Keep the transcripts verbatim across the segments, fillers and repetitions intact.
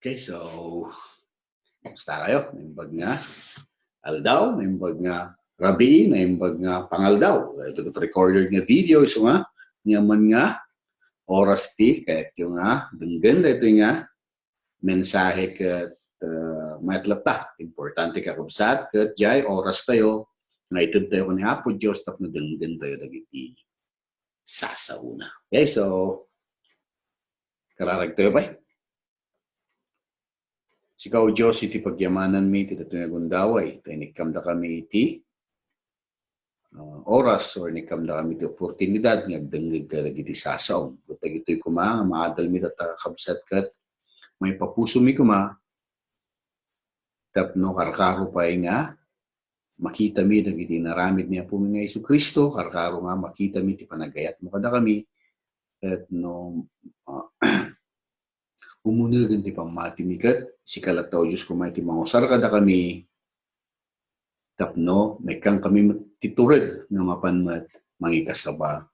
Okay, so, kumusta kayo? Naimbag nga aldaw, naimbag nga rabii, naimbag nga pangaldaw. Ito ko recorded nga video, so nga, nga man nga, oras ti, kayatyo nga, denggen, daytoy nga, mensahe ket, uh, mayat latta. Importante kakabsat, ket jay, oras tayo, nga ited tayo ni Apo Diyos, tapno denggen tayo dagiti sasaona. Okay, so, kararag tayo pa. Sika, O Dios, iti pagyamananmi iti datoy nga gundaway, ta inikkamda kami iti, ah, oras, or inikkamda kami iti oportunidad nga agdengngeg kadagiti sasaom. Ket dagitoy koma nga maadalmi data kakabsat ket maipapusomi koma tapno karkaro pay nga makitami dagiti inaramid ni Apomi nga Jesu-Cristo, karkaro nga makitami ti panagayatmo kadakami, ket no, ah, umunegen ti pammatimi ket sika latta, O Dios, koma iti mangusar kadakami tapno maikkan kami met ti tured nga mapan met mangikasaba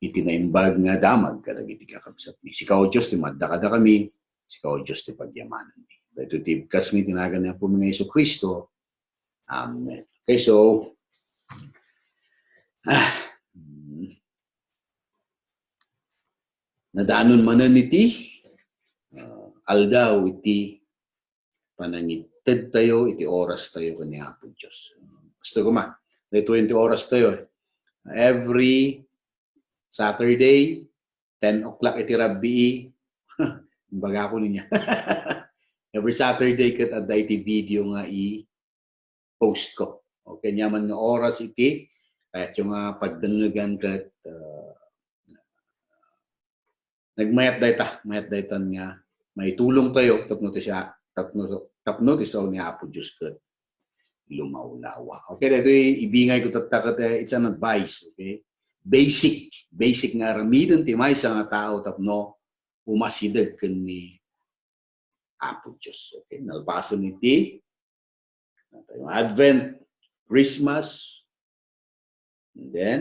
iti naimbag nga damag kadagiti kakabsatmi. Sika, O Dios, ti madda kadakami, sika, O Dios, ti pagyamananmi. Daytoy ti ibkasmi ti nagan ni Apomi nga Jesu-Cristo. Amen. Okay, so, ah, mm, nadanon manen iti, ah, aldaw iti panangited tayo iti oras tayo ken ni Apo Dios. Basta koma, daytoy ti oras tayo. Every Saturday, ten o'clock iti rabii, imbagako niya. Every Saturday ket adda iti video nga i-post ko. Okay, ania man nga oras iti, kayatyo nga pagdengngegan ket, uh, nagmayat dayta, mayat daytan nga maitulong tayo tapno ti siya, tapno, tapno ti sao ni Apo Dios ket lumawlawa. Okay, daytoy ibingay ko tatta ket, eh, it's an advice, okay? Basic, basic nga aramiden ti maysa nga tao tapno umasideg ken ni Apo Dios. Okay, nalpasen iti Advent, Christmas, and then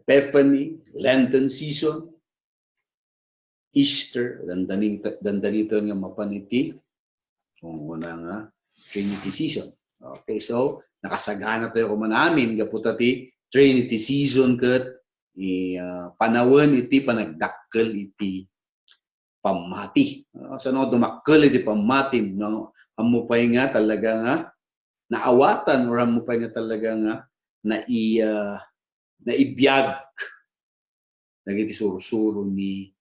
Epiphany, Lenten season, Easter, dandani-, dandaniton nga mapan iti, kung una nga, Trinity season. Okay, so, nakasagana tayo koma amin, gapu ta ti Trinity season ket, i, ah, panawen iti panagdakkel iti pammati. Ah, saan dumakkel iti pammati, no? Ammo pay nga talaga nga naawatan, or ammo pay nga talaga nga nai-, ah, naibiag dagiti sursuro ni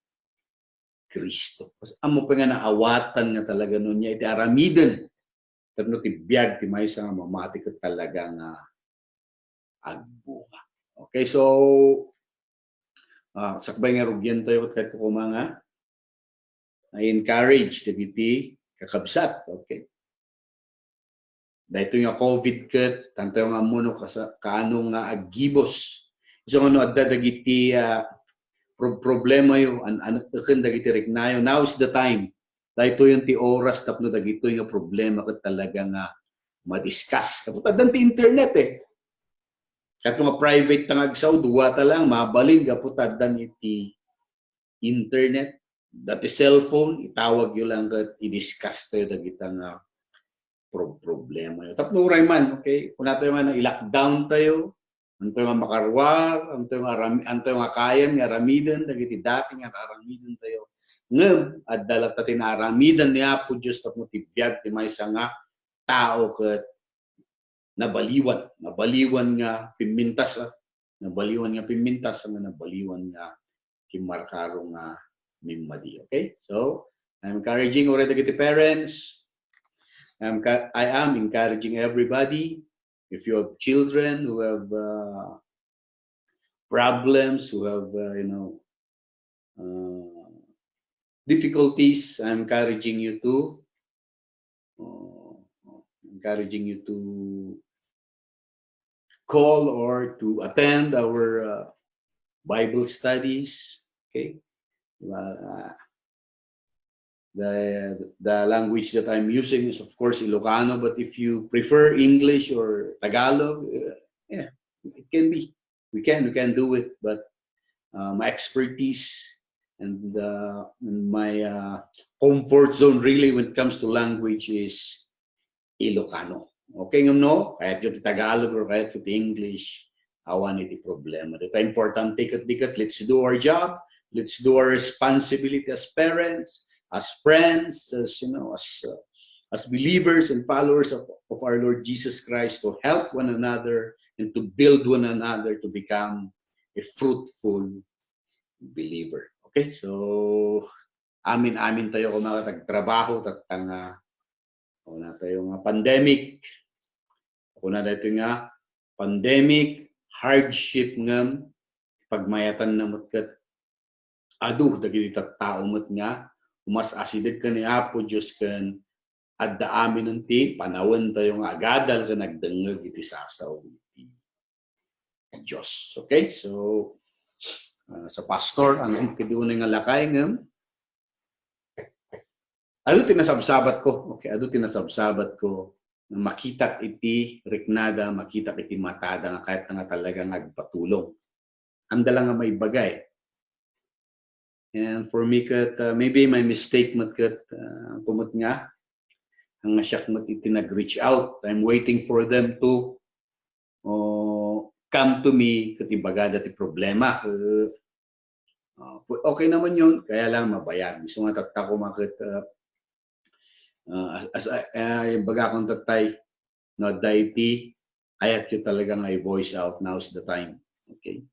Cristo. Ammo pay nga naawatan nga talaga no nia iti aramiden tapno ti biag ti maysa nga mamati ket talaga nga agbunga. Okay, so, ah, sakbay nga rugian tayo ket koma nga I-encourage dagiti kakabsat. Okay. Daytoy nga COVID ket, tantayo nga ammo no kasa-, kaano nga aggibus. Isu nga no adda dagiti, ah, pro-, problemayo, an-, an-, ken dagiti riknayo. Now is the time. Daytoy ti oras tapno dagitoy nga problema ket talaga nga ma-discuss. Gapu ta addan ti internet, eh. Ket nga private ta nga agsao, dua ta lang, mabalin gapu ta addan iti internet, dati cellphone, itawag yo lang ket i-discuss tayo dagita nga pro-, problema yo. Tapno uray man, okay? Kuna tayo nga i-lockdown tayo, anto nga makaruar, anto nga aram-, anto nga kayam nga aramiden dagiti dati nga kaaramiden tayo. Ngem, adda latta ti naaramiden ni Apo Dios tapno ti biag ti maysa nga tao ket nabaliwan, nabaliwan nga pimmintas, ah. Nabaliwan nga pimmintas, nga nabaliwan nga kimmarkaro nga mimmadi. Okay? So, I'm encouraging already dagiti parents. I'm ca-, I am encouraging everybody. If you have children who have, uh, problems, who have, uh, you know, uh, difficulties, I'm encouraging you to, uh, encouraging you to call or to attend our, uh, Bible studies. Okay? Uh, the, the language that I'm using is, of course, Ilocano, but if you prefer English or Tagalog, uh, yeah, it can be. We can, we can do it, but, uh, my expertise And, uh, my, uh, comfort zone really when it comes to language is Ilocano. Okay, ngem no? Kayatyo ti Tagalog or kayatyo ti English, awan iti problema. Dayta importante ket di ket, let's do our job, let's do our responsibility as parents, as friends, as, you know, as, uh, as believers and followers of, of our Lord Jesus Christ, to help one another and to build one another to become a fruitful believer. Okay? So, amin-amin tayo koma ket agtrabaho, tatta nga, kuna tayo nga pandemic. Kuna daytoy nga pandemic, hardship ngem pagmayatanna met ket adu dagiti tattao met nga umas-asideg ken ni Apo Dios ken adda aminen ti panawentayo nga agadal ken agdengngeg iti sasao iti Dios. Okay? So, ah, sa pastor, ano, kadi unay nga lakay ngem, adu ti nasabsabat ko. Okay, adu ti nasabsabat ko. Makitak iti riknada, makitak iti matada nga kayat nga talaga nga agpatulong. Anda lang nga maibaga eh. And for me ket, uh, maybe my mistake met ket, uh, kumot nga, ang siak met iti nag-reach out. I'm waiting for them to, uh, come to me ket ibagada ti problema. Uh, uh, okay naman yun, kaya lang mabayag. Gusto nga tattako maket, uh, uh, as, as, uh, bagakon tattay, no, adda iti kayatyo talaga nga i-voice out, now's the time. Okay?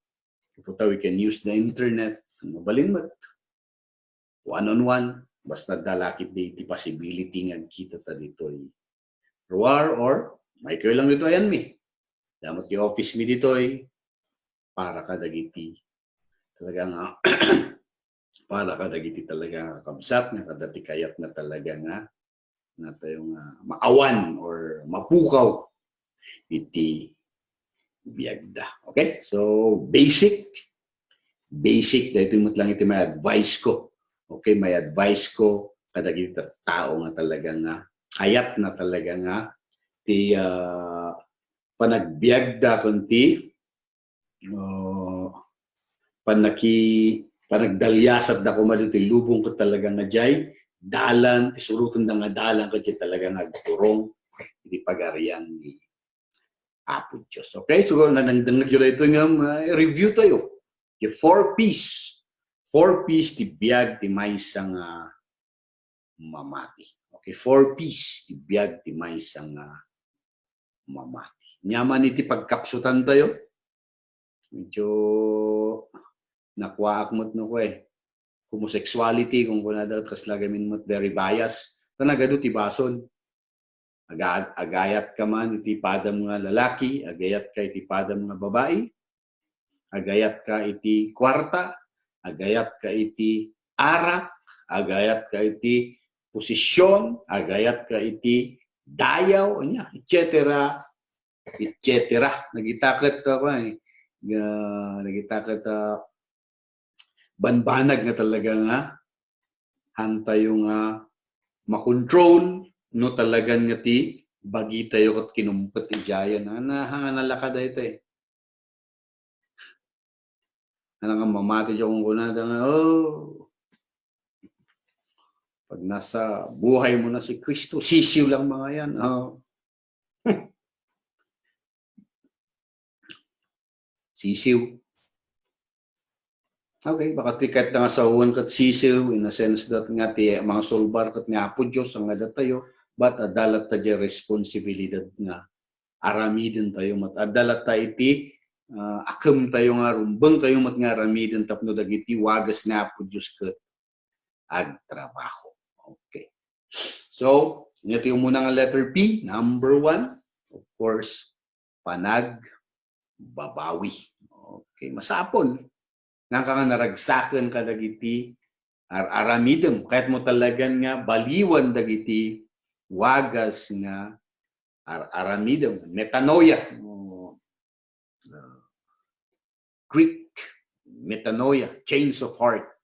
Ita we can use the internet. Mabalin met. One on one. Basta adda la ketdi iti possibility nga agkita ta ditoy ruar or maikayo lang ditoy ayanmi. Adda met ti office mi ditoy para kadagiti talaga nga para kadagiti talaga nga kabsat nga kada ti kayat nga talaga nga, nga tayo nga maawan or mapukaw iti biagda. Okay? So, basic, basic, daytoy met lang iti may advice ko. Okay, may advice ko kadagiti tao nga talaga nga kayat na talaga nga ti, ah, panagbiagda ken ti, ah, panaki-, panagdaliasatda koma ditoy lubong ket talaga nga diay dalan, isurotenda nga dalan ket diay talaga nga agturong iti pagarian ni Apo Dios. Okay, so nadangdangag yu daytoy nga, ah, review tayo. The four P's. Four P's ti biag ti maysa nga mamati. Okay, four P's ti biag ti maysa nga mamati. Nyaman iti pagkapsutan tayo. Medyo nakuaak met no ko eh. Homosexuality, kung kunada, kasla gamin met very biased. Ta nagadu ti basol. Aga-, agayat ka man iti padam nga lalaki, agayat ka iti padam nga babai, agayat ka iti kuarta, agayat ka iti arak, agayat ka iti posisyon, agayat ka iti dayaw, anya, et cetera, et cetera. Nagitaket ka pa eh. Nga, nagitaket, ah, banbanag nga talaga nga hantayo nga makontrol no talagan nga ti bagitayo ket kinumpet idiayen. Ana, hanga nalaka daytoy. Ana nga mamati diay kunkunada nga, oh, pag nasa buhay mo na si Kristo, sisiw lang mga yan. Oh. Sisiw. Okay, baka ti ket nga sawen ket sisiw, in a sense that nga ti mga sulbar ket ni Apo Dios nga adda tayo, but adda latta diay responsibilidad nga aramiden tayo met. Adda latta iti, ah, akem tayo nga rumbeng tayo met nga aramiden tapno dagiti wagas ni Apo Dios ket agtrabaho. Okay. So, iti umuna nga letter P, number one, of course, panagbabawi. Okay, masapol. Nangka nga naragsaken kadagiti ar-aramidem. Kayat mo talagan nga baliwan dagiti wagas nga ar-aramidem. Metanoia. Oh. Uh, Greek, metanoia, change of heart.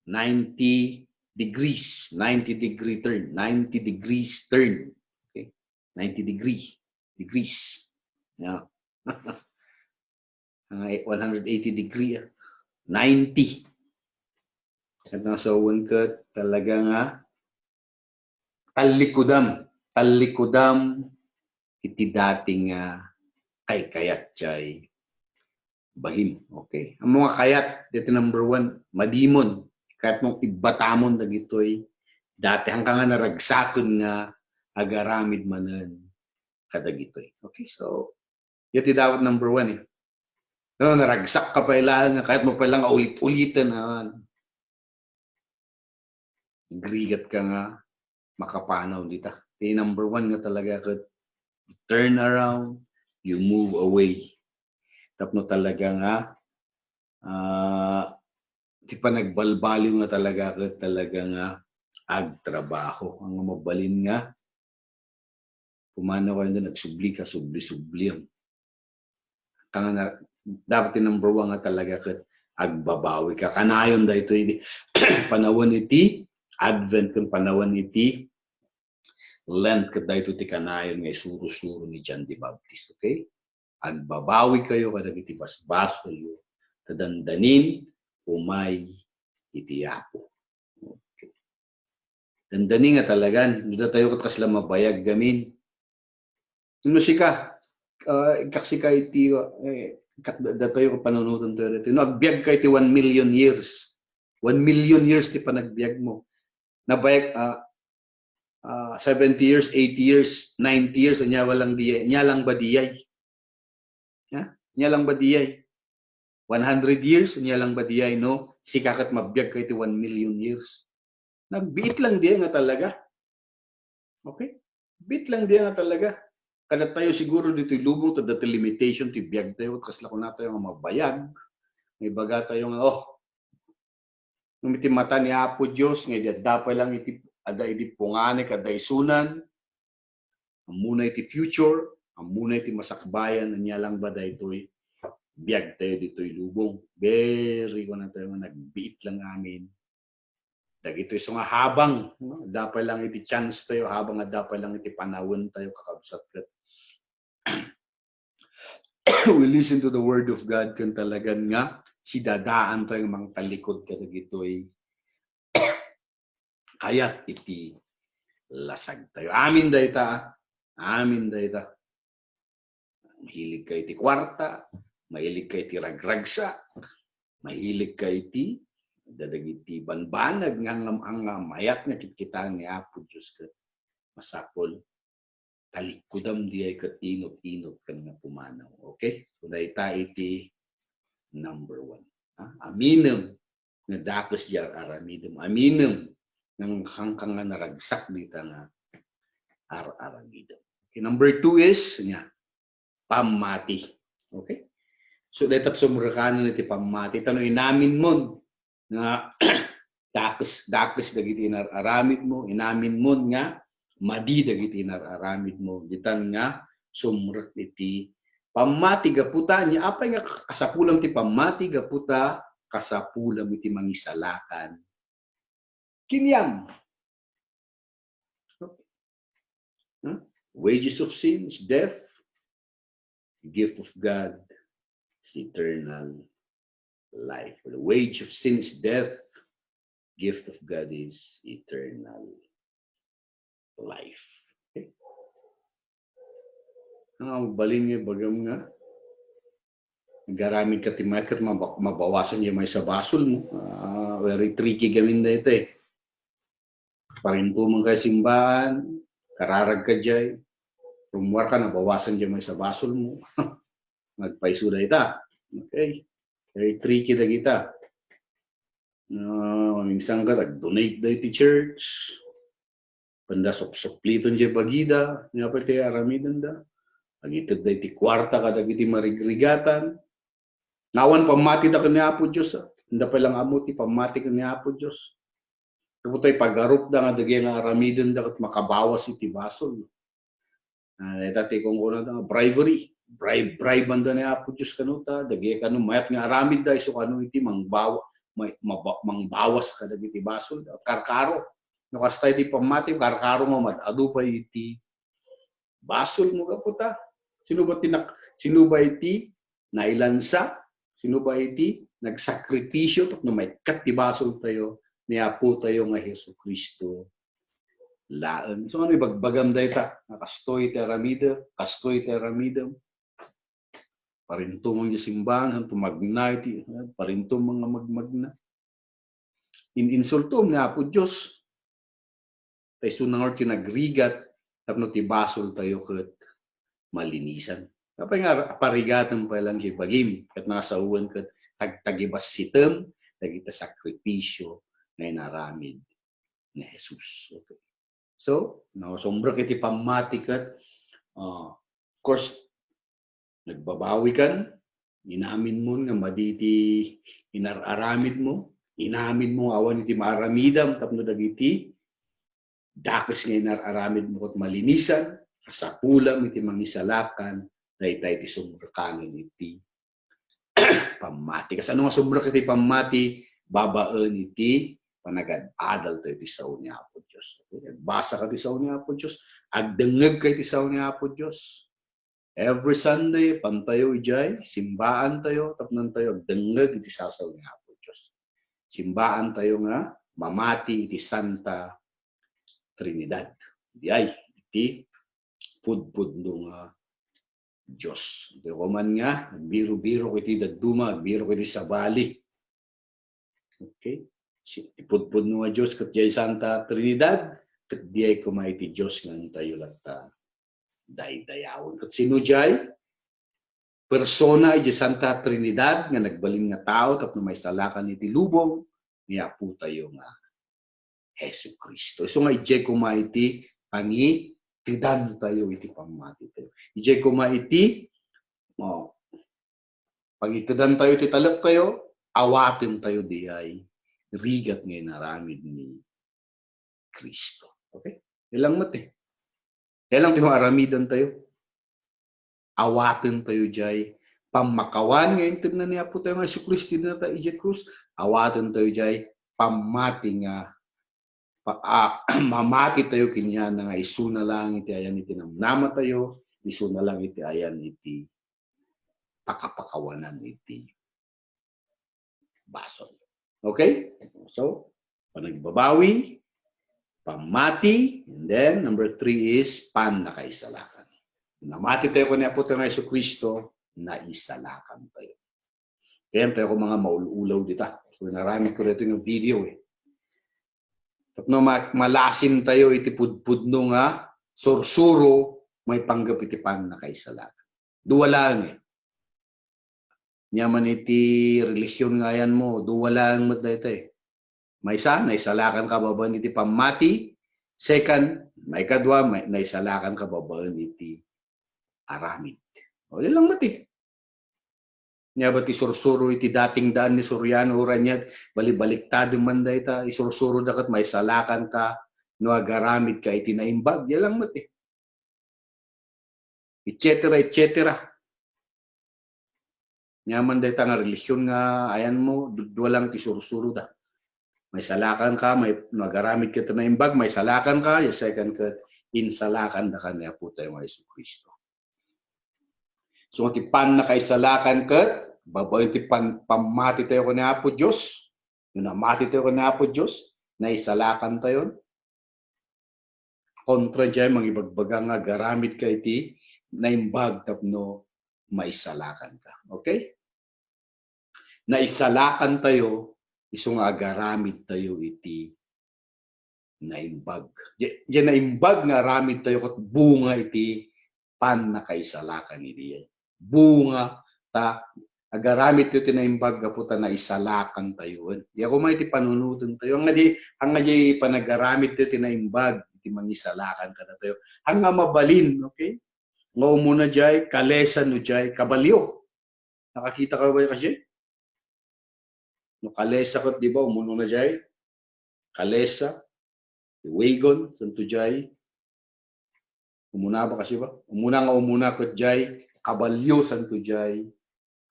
Ninety degrees, ninety degree turn, ninety degrees turn. Okay? Ninety degree, degrees. Yeah. Ay, one hundred eighty degree, ah. Ninety. Ket nasawen ket talaga nga tallikudam, tallikudam iti dati nga kaykayat jay bagim. Okay? Ammo nga kayat, dati number one, madimon. Kayat mong ibatamon dagitoy dati, hangka nga naragsaken nga agaramid manen kadagitoy. Okay? So, yun ti dapat number one eh. No, naragsak ka pa ila nga, kayat mo pa ila nga ulit-ulitan, ah, grigat ka nga makapanaw dita. Ti number one nga talaga ket turn around, you move away. Tapno talaga nga, ah, ti panagbalbaliw nga talaga ket talaga nga agtrabaho. Ang mabalin nga pumanaw kayo nga nagsubli ka, subli-subli. Kaya nga, dapat ti number one nga talaga ket agbabawi ka. Kanayon daytoy idi panawen iti Advent ken panawen iti Lent, ket daytoy ti kanayon nga isuro-suro ni John the Baptist, okay? Agbabawi kayo kadagiti basbasolyo, ta dandanin umay iti Apo. Okay. Dandani nga talagan, no datayo ket kasla mabayag gamin. No sika, ah, ikkaksika iti, eh, kat-, datayo ket panunoten tayo ditoy. No agbiag ka iti one million years, one million years ti panagbiag mo. Nabayag, ah, ah, seventy years, eighty years, ninety years, ania lang di, ania lang ba diay? Ha? Ania lang ba diay? One hundred years, ania lang ba diay, no? Sika ket mabiag ka iti one million years. Nagbiit lang diay nga talaga. Okay? Biit lang diay nga talaga. Kada tayo siguro ditoy lubong, ta dati limitation ti biag tayo, kasla kuna tayo nga mabayag. Nga ibaga tayo nga, oh, ngem iti mata ni Apo Dios, nga idi adda pay lang iti, adda idi punganek, adda isunan, ammona iti future, ammona iti masakbayan, ania lang ba daytoy biag tayo ditoy lubong. Very, kuna tayo nga nagbiit lang amin. Dagitoy isu nga habang, no, adda pay lang iti chance tayo, habang adda pay lang iti panawen tayo, kakabsat, ket we listen to the word of God, ken talagan nga sidadaan tayo nga mangtalikod kadagitoy kayat iti lasag tayo. Amin dayta, amin dayta. Mahilig ka iti kuarta, mahilig ka iti ragragsak, mahilig ka iti dadagiti banbanag nga, nga, nga mayat nga kitkitaen ni Apo Dios, ket masapul talikudam diay ket inut-inut ken nga pumanaw. Okay? So, dayta iti number one. Ha? Aminem nga dakes diay ar-aramidem. Aminem nga hangka nga naragsak dita nga ar-aramidem. Okay, number two is, nia, pammati. Okay? So, dayta sumrekanen iti pammati. Ta no inaminmon nga dakes, dakes dagiti inar-aramidmo, inaminmon nga madi dagiti inar-aramidmo, ditan nga sumrek iti pammati gapu ta, nia, apay nga kasapulam ti pammati gapu ta, kasapulam iti mangisalakan kaniam. Huh? Wages of sin is death. The gift of God is eternal life. The wage of sin is death. Gift of God is eternal life. Okay? Ang balin nga ibagam nga, agaramid ka ti mayat ket maba-, mabawasan diay maysa basolmo. Ah, very tricky gamin dayta. Parintumeng ka iti simbaan, kararag ka diay, rummuar ka, nabawasan diay maysa basolmo. Nagpayso dayta. Okay? Very tricky dagita. Ah, minsan ket ag-donate da iti church. Panda supsupliten diay bagida, nia pay ti aramidenda. Agited da iti kuarta kadagiti marigrigatan. Awan pammati da ken ni Apo Dios, ah. Anda pay lang ammo ti pammati ken ni Apo Dios. Gapu ta ipagarup da nga dagiti nga aramiden da ket makabawas iti basol. Ah, ita ti kunkunada nga bribery. Bribe, bribe-an da ni Apo Dios kano ta, dagiti kano mayat nga aramid da, isu kano iti mangbaw-, may-, maba-, mangbawas kadagiti basol da. Karkaro. No kasta iti pammati, karkaro nga mad-adu pay iti basol mo gapu ta. Sino ba ti nak-, sino ba iti nailansa? Sino ba iti nagsakripisyo tapno maikkat ti basol tayo? ni Apotayo nga Jesu-Cristo laeng. So, ano ibagbagam dayta? Nga kastoy ti aramidem, kastoy ti aramidem. Parintumeng ti simbahan, haan ti magna iti, parintumeng nga magmagna. In-insultom ni Apo Dios. Ta isu ngarud ti nagrigat tapno ti basoltayo ket malinisan. Apay nga parigatem pay lang ti bagim, ket nasawen ket tagtagibassitem dagiti sakripisio nga inaramid ni Jesus. Okay. So, nausumrek iti pammati ket, ah, of course, nagbabawikan, inaminmo nga madi ti inar-aramidmo, inaminmo nga awan iti maaramidam tapno dagiti dakes nga inar-aramidmo ket malinisan, kasapulam iti mangisalakan, dayta iti sumrekanen iti pammati. Kasano nga sumrek iti pammati? Babaen iti panagad-adaltayo iti sao ni Apo Dios. Okay? Agbasaka iti sao ni Apo Dios, agdengngegka iti sao ni Apo Dios. Every Sunday, pantayo idiay, simbaantayo, tapnantayo agdengngeg iti sao ni Apo Dios. Simbaantayo nga mamati iti Santa Trinidad. Diay, iti pudpudno nga Dios. Iti koma nga, agbirobirok iti dadduma, agbirok iti sabali. Okay? Si, ipudpudno nga Dios ket diay Santa Trinidad, ket diay koma iti Dios nga intayo latta daydayawen. Ket sino diay? Persona iti Santa Trinidad nga nagbalin nga tao tapno maisalakan iti lubong ni Apotayo nga Jesu-Cristo. Isu nga idiay koma iti pangitedantayo iti pammatitayo. Idiay koma iti, oh, pangitedantayo iti talektayo, awatentayo diay rigat nga inaramid ni Cristo. Okay? Ilang met eh. Ilang ti maaramidantayo. Awatentayo diay pammakawan nga intedna ni Apotayo nga Jesu-Cristo iti nata idiay krus. Awatentayo diay pammati nga pa, ah, mamatitayo kenkuana nga isuna lang iti ayan iti namnamatayo, isuna lang iti ayan iti pakapakawanan iti basol. Okay? So, panagbabawi, pammati, and then number three is pannakaisalakan. Namatitayo ken ni Apotayo nga Jesu-Cristo, naisalakantayo. Kaya tayo ko mga maul-ulaw dita. So, inaramid ko dito yung video eh. Tapno ma-, malasintayo iti pudpudno nga sursuro maipanggep iti pannakaisalakan. Dua laeng eh. Ania man iti relihion nga ayanmo, dua laeng met dayta eh. Maysa, naisalakanka babaen iti pammati. Second, maikadua, may, naisalakanka babaen iti aramid. O, di lang met eh. Nia ba ti sursuro iti dating daan ni Soriano, uray nia, balibaliktad man dayta, isursuroda ket maisalakanka no agaramidka iti naimbag, di lang met eh. Et cetera, et cetera. Nia man dayta nga relihion nga ayanmo, dudua lang ti sursuroda. Maisalakanka, may, no agaramidka iti naimbag, maisalakanka, ya second ket insalakandaka ni Apotayo nga Jesu-Cristo. So, ti pannakaisalakan ket, babaen ti pan-, pammatitayo ken ni Apo Dios, no namatitayo ken ni Apo Dios, naisalakantayon. Kontra diay mangibagbaga nga agaramidka iti naimbag tapno maisalakanka. Okay? Naisalakantayo, isu nga agaramidtayo iti naimbag. Di, di naimbag nga aramidtayo ket bunga iti pannakaisalakan idi. Bunga ta agaramidtayo ti naimbag gapu ta naisalakantayo. Di ako may ti panunotentayo. Anga di, anga di panagaramidtayo ti naimbag, iti mangisalakan kadatayo. Anga mabalin, okay? Nga umuna diay, kalesa no diay, kabalio. Nakakita ka ba kasi? No kalesa ket, di ba, umunona diay? Kalesa, wagon, santo diay. Umuna ba kasi ba? Umuna nga umuna ket diay, kabalio, santo diay,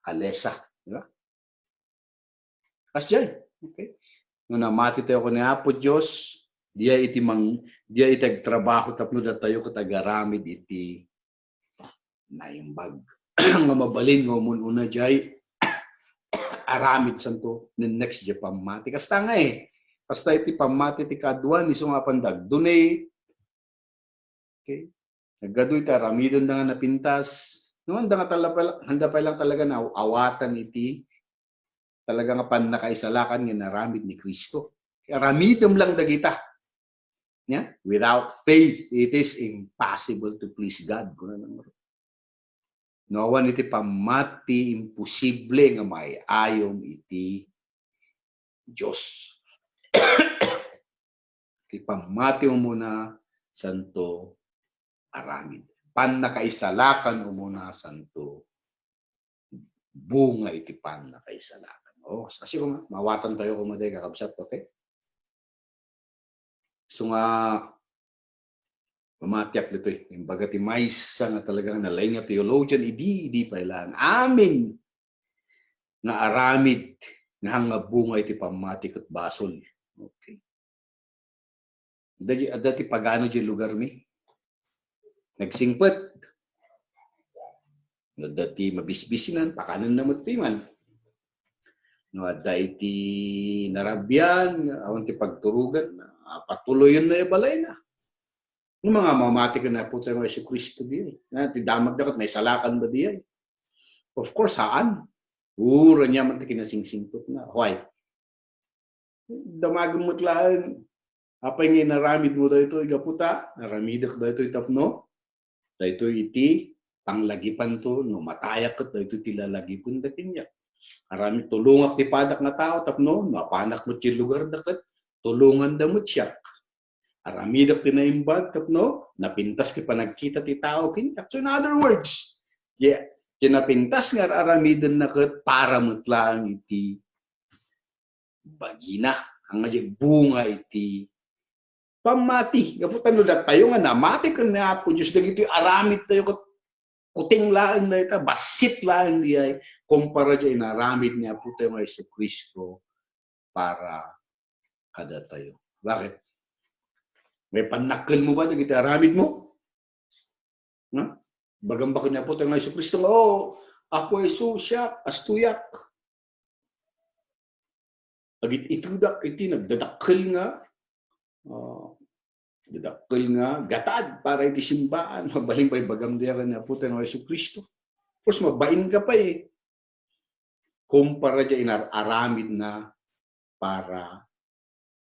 kalesa. Di ba? Kas diay. Okay. No namatitayo ken ni Apo Dios, diay iti mang-, diay iti agtrabaho tapno datayo ket agaramid iti naimbag. Nga mabalin nga umun-una diay aramid santo, the next diay pammati. Kasta nga eh, Kasta iti pammati ti kaaduan, isu nga apan dagdunay. Okay? Nagadu iti aramidenda nga napintas. No, anda nga tala-, anda pay lang talaga na awatan iti talaga nga pannakaisalakan nga inaramid ni Cristo. Aramidem lang dagita. Yeah? Without faith, it is impossible to please God. Kuna na nga. No awan iti pammati, imposible nga maayayom iti Dios. Iti pammati umuna, santo aramid. Pannakaisalakan umuna, santo bunga iti pannakaisalakan. O, kasi kung mawatan tayo kung maday kakabsat, okay? So nga, mamatiak ditoy. Imbaga ti maysa nga talagang nalaing nga theologian, idi, idi pay lang. Amin nga aramid nga hangabunga iti pammati ket basol. Okay. Adda, adda ti pagano di lugar mi. Nagsingpet. Adda ti mabisbisinan, pakanenna met ti man. No adda iti narabian, awan ti pagturogan, patuloyenna ya balayna. No manga mamati ken Apo tayo nga Jesu-Cristo diay. Na, ti damagda ket naisalakan ba diay? Of course, haan. Uray niya man ti kinasingsingpetna. Why? Damagem met laeng. Apay nga inaramid mo daytoy? Gapu ta, aramidek daytoy tapno daytoy iti panglagipanto, no matayak ket daytoy ti lalagipenda kaniak. Aramid, tulongak ti padak nga tao tapno no apanak met ti lugarda ket tulonganda met siak. Aramidek ti naimbag tapno napintas ti panagkita ti tao kaniak. So in other words, yeah, ti napintas nga ar-aramidenna ket para met laeng iti bagina, ania diay bunga iti pammati. Gapu ta no datayo nga namati ken ni Apo Dios, dagitoy aramid tayo ket kuting laeng dayta, bassit laeng diay kumpara diay inaramid ni Apo tayo nga Jesu-Cristo para kadatayo. Bakit? May pannakkel mo ba dagiti aramid mo? Ha? Bagam ba ken ni Apo tayo nga Jesu-Cristo nga, "O, Apo Jesu, siak, astoyak. Agit-itudak iti nagdadakkel nga, ah, dadakkel nga gatad para iti simbaan." Mabalin pay bagam diay ken ni Apo tayo nga Jesu-Cristo. Of course, mabain ka pay. Kumpara diay inar-aramidna para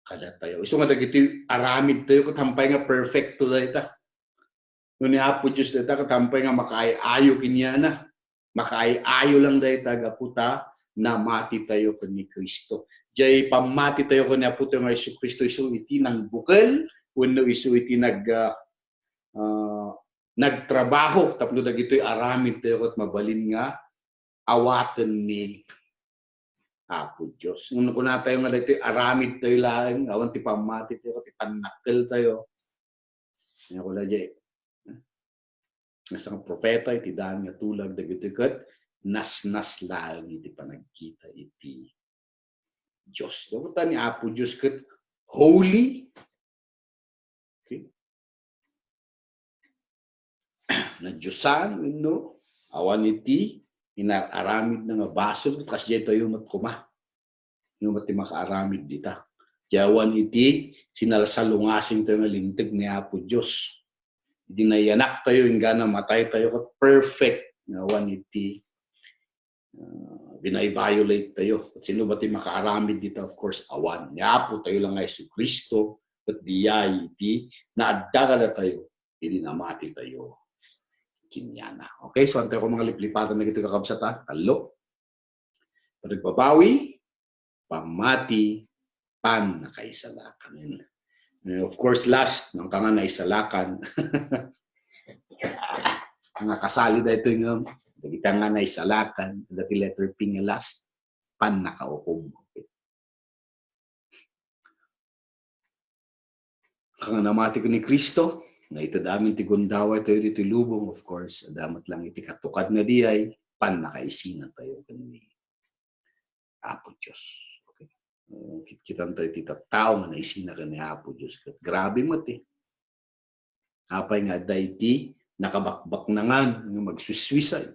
kadatayo. Isu nga dagiti aramid tayo, ket hampay nga perfecto dayta. No ni Apo Dios dayta, ket hampay nga makaay-ayo kaniana. Makaay-ayo lang dayta gapu ta namati tayo ken ni Cristo. Diay pammati tayo ken ni Apo tayo nga Jesu-Cristo, isu iti nangbukel, wenno isu iti nag-, ah, ah, nagtrabaho tapno dagitoy aramid tayo ket mabalin nga awaten ni Apo Dios. Ngem no kunatayo nga daytoy aramid tayo laeng, awan ti pammati tayo, ti pannakkel tayo. Ania kuna diay? Basta nga propeta iti daan nga tulag, dagitoy ket nasnas laeng iti panagkita iti Dios. Gapu ta ni Apo Dios ket holy. Okay? Nadiosan wenno awan iti inar-aramidna nga basol, kasdiay tayo met koma. Sino met ti makaaramid dita? Diay awan iti sinalsalungasing tayo nga linteg ni Apo Dios. Idi nayanak tayo, inggana matay tayo, ket perfect nga awan iti ah, bina-violate tayo. Sino ba ti makaaramid dita? Of course, awan. Ni Apo tayo lang nga Jesu-Cristo, ket diay iti naadda kadatayo, idi namati tayo kaniana. Okay, so antayo ko mangaliplipatan dagitoy kakabsat, ha? Tallo. Panagbabawi, pammati, pannakaisalakan. And of course, last, no, ania nga naisalakan. Nga kasali daytoy nga, dagiti nga naisalakan, dagiti letter P nga last, pannakaukom. Kanga namati ken ni Cristo, naited amin ti gundaway tayo ditoy lubong, of course, adda met lang iti katukadna diay, pannakaisina tayo ken ni Apo Dios. Okay? Eh, kitkitan tayo ti tattao nga naisina ken ni Apo Dios. Ket grabe met, eh. Apay nga adda iti nakabakbaknangan nga magsusuicide?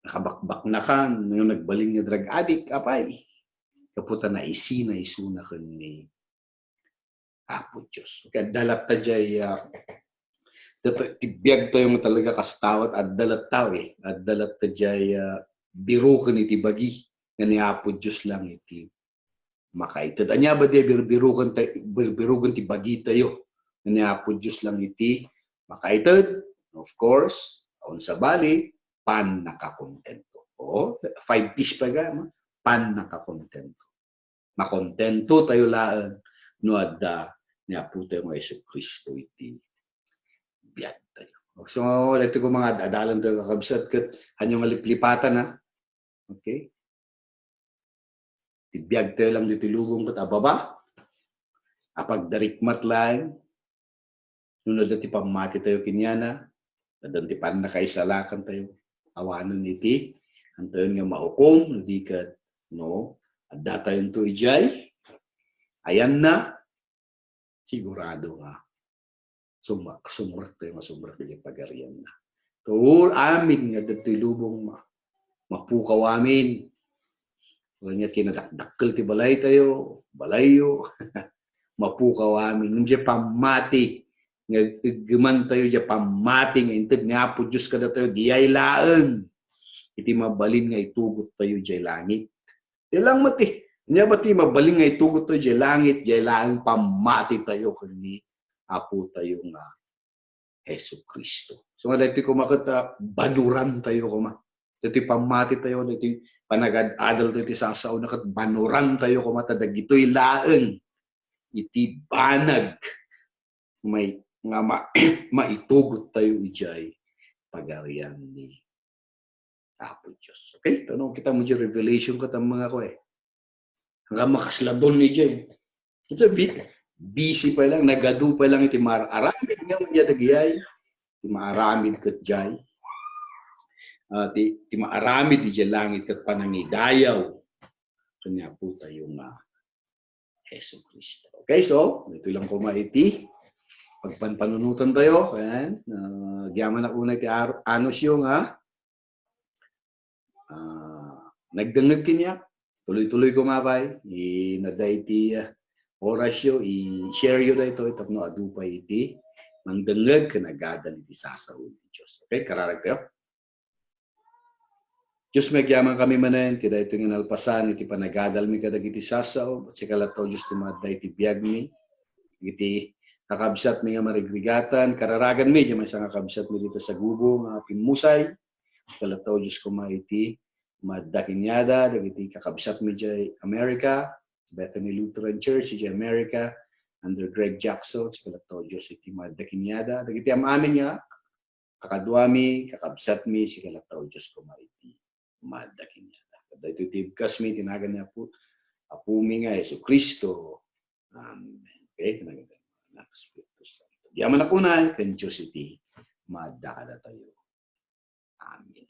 Nakabakbaknangan nga nagbalin nga drug addict, apay? Gapu ta naisina isuna ken ni Apo Dios. Okay, adda latta jay, ah, dito, ti biag tayo nga talaga kas tao, adda latta, eh. Adda latta jay, ah, biruken iti bagi nga ni Apo Dios lang iti makaited. Ania ba di birbiruken tay-, birbiruken ti bagi tayo nga ni Apo Dios lang iti makaited? Of course, awan sabali, pannakakontento. O, five P's pa ga, ma-, pannakakontento. Makontento tayo laeng no adda ni Apo tayo nga Jesu-Cristo iti biag tayo. So, dito ko mga ad-, adalan tayo kakabsat ket hanyo nga liplipatan, ha? Okay? Ti biag tayo lang ditoy lubong ket ababa. Apagdarikmat laeng. No adda ti pammati tayo kaniana, adda ti pannakaisalakan tayo. Awanen iti, antayon nga maukom, no di ket, no, adda tayonto idiay ayanna, sigurado nga suma-, sumrek tayo nga sumrek iti pagarianna. Tuod amin nga ditoy lubong ma-, mapukaw amin. Wen nga kinadakdakkel ti balay tayo, balayyo, mapukaw amin. Ngem diay pammati nga eg-, eggeman tayo diay pammati nga inted ni Apo Dios kadatayo, diay laeng iti mabalin nga itugot tayo diay langit. Diay lang met ti, ania ba ti mabalin nga itugot tayo diay langit, diay laeng pammati tayo ken ni Apo tayo nga Jesu-Cristo. So nga daytoy koma ket, ah, banuran tayo koma. Daytoy pammati tayo, daytoy panagad-adal tayo iti sasaona ket banuran tayo koma ta dagitoy laeng iti banag may, nga ma-, maitugot tayo idiay pagarian ni Apo Dios. Okay? Ito, no? Kita mo diay Revelation ket ang mga ko eh. Hanggang makasladon ni diay. Ito, bi-, busy pa lang, nagadu pa lang iti mar-, aramid nga unya dagiyay. Ti maaramid ket diay. Ah, ti, ti maaramid idiay langit ket panangidayaw. Kanya po tayo nga Jesu-Cristo. Okay, so, ito lang koma iti pagpanpanunutan tayo. Ayan. Ah, agyaman ako na iti ar-, anusyo nga, ah, nagdengngeg kaniak. Tuloy-tuloy koma pay. Inadda iti, ah, orasyo, i-share yo daytoy tapno adu pay iti nangdengngeg ken agadal iti sasaoen ti Dios. Okay, kararag tayo. Dios, agyaman kami manen, ti daytoy nga nalpasan, iti panagadalmi kadagiti sasao, sika latta, O Dios, ti maadda iti biagmi, iti kakabsatmi nga marigrigatan, kararaganmi, diay maysa nga kabsatmi dita sa Gubo, nga pimmusay, sika latta, O Dios, koma iti maadda kaniada, dagiti kakabsatmi diay America, Bethany Lutheran Church, diay America, under Greg Jackson, sika latta, O Dios, iti maadda kaniada, dagiti am-amin nga, kakaduami, kakabsatmi, sika latta, O Dios, koma iti maadda kaniada. Daytoy ti ibkasmi, iti nagan ni Apo, Apomi nga Jesu-Cristo. Amen. Okay, iti nagan ni Anak, Espiritu Santo. Agyaman ako na, ken Dios iti maadda kadatayo. Amen.